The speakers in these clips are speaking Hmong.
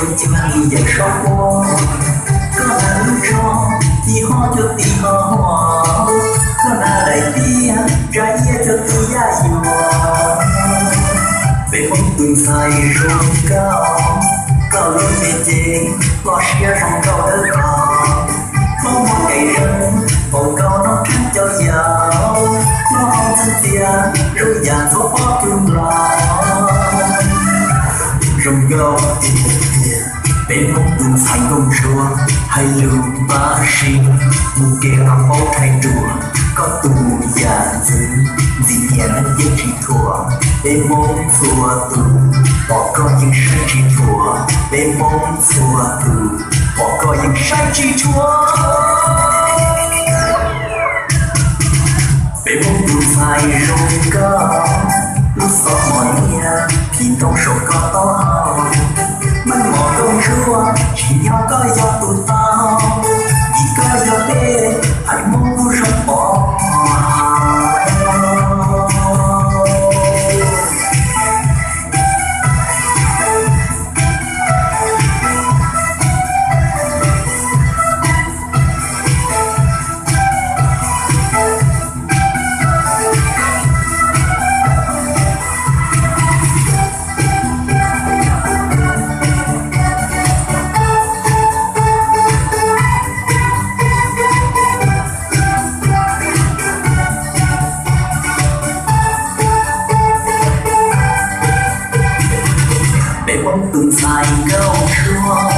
Zoo cuag li yawm saub quaj, koj hnav lub tsho ci ho cuag tis ho huam, koj hnav daim tiab tsa iab cuag tus yaj yuam. Peb Hmoob tus ntxhais zoo nkauj, koj lub me cev loj siab zoo nkauj dawb paug, koj muaj kev zoo npaum nkaus noob rheeb cau yaus, koj hau ntxeev txias zoo yam ntxhuav pob kws nplaum. Zoo nkauj tiag tiag, peb Hmoob tus ntxhais nkauj ntsuab, hais lus npab siab, mus kev los paub rhais ruam, koj tus yam ntxwv, ntxim nyiam neeg yeej tsis thuam. Peb Hmoob txhua tus pom koj yeej saib tsis thuam, peb Hmoob txhua tus pom koj yeej saib tsis thuam. Peb Hmoob tus ntxhais zoo nkauj, lub xov mos nyiaj phim ntoo saum koj taub hau, meej mom nkauj ntsuab, tsim nyog koj yog tus tau, vim koj yog peb haiv Hmoob lub zoo pov. Peb Hmoob tus ntxhais nkauj ntsuab,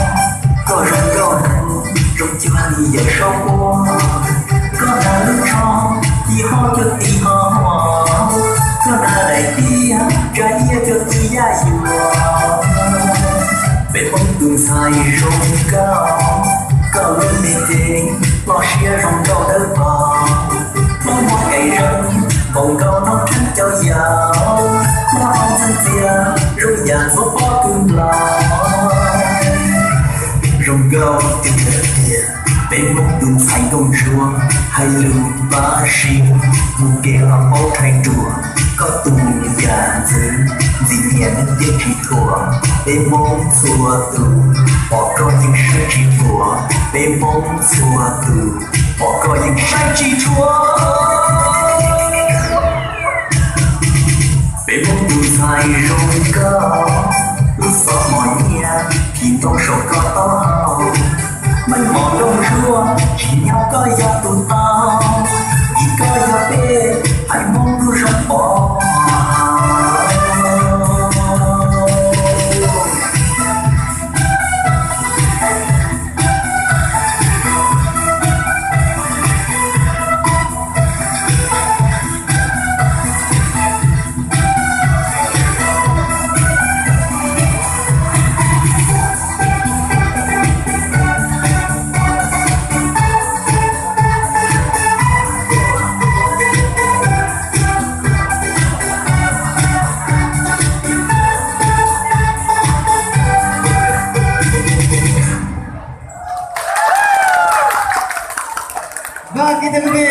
koj zoo nkauj heev, zoo cuag li yawm saub quaj. Koj hnav lub tsho ci ho cuag tis ho huam, koj hnav daim tiab tsa iab cuag tus yaj yuam. Peb Hmoob tus ntxhais zoo nkauj, koj lub me cev loj siab zoo nkauj dawb paug, koj muaj kev zoo npaum nkaus noob rheeb cau yaus, koj hau ntxeev txias zoo yam ntxhuav pob kws nplaum. Zoo nkauj tiag tiag, peb Hmoob tus ntxhais nkauj ntsuab, hais lus npab siab, mus kev los paub rhais ruam, koj tus yam ntxwv, ntxim nyiam neeg yeej tsis thuam. Peb Hmoob txhua tus pom koj yeej saib tsis thuam, peb Hmoob txhua tus pom koj yeej saib tsis thuam. Peb Hmoob tus ntxhais zoo nkauj, lub xov mos nyiaj phim ntoo saum koj taub hau, meej mom nkauj ntsuab, tsim nyog koj yog tus tau, vim koj yog peb haiv Hmoob lub zoo pov. Vâng, kính thưa quý vị,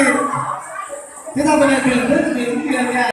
chúng ta vừa lại thưởng thức